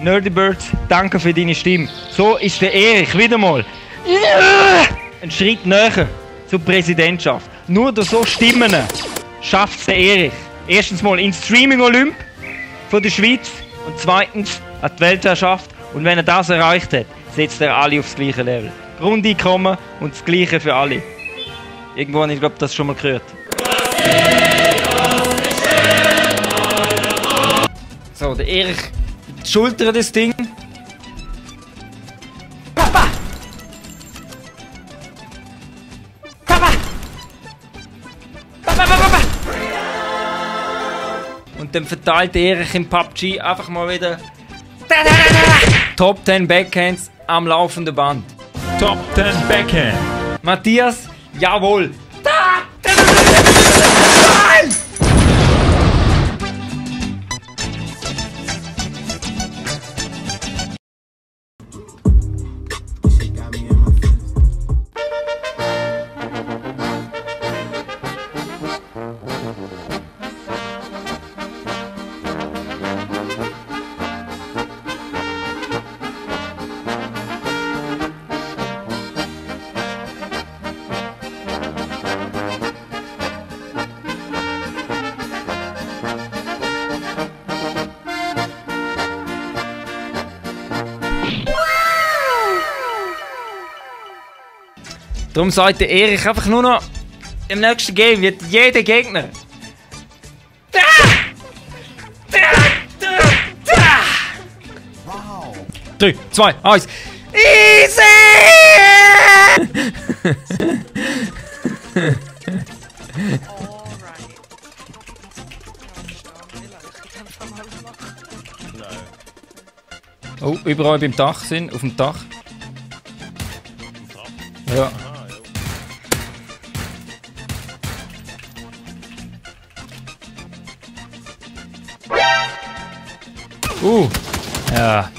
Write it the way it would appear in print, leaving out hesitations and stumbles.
Nerdybirds, danke für deine Stimme. So ist der Erich wieder mal ein Schritt näher zur Präsidentschaft. Nur durch so Stimmen schafft es der Erich. Erstens mal ins Streaming-Olymp von der Schweiz und zweitens an die Weltherrschaft. Und wenn er das erreicht hat, setzt er alle aufs gleiche Level. Grundeinkommen und das Gleiche für alle. Irgendwo habe ich glaube das schon mal gehört. So, der Erich schultert das Ding. Papa! Papa! Papa, Papa, Papa! Und dann verteilt der Erich im PUBG einfach mal wieder Top 10 Backhands am laufenden Band. Top 10 Backhand. Matthias, jawohl! Darum sagt der Erich einfach nur noch im nächsten Game wird jeder Gegner. 3, 2, 1. Easy! Oh, überall beim Dach sind, auf dem Dach. Ja. Ja.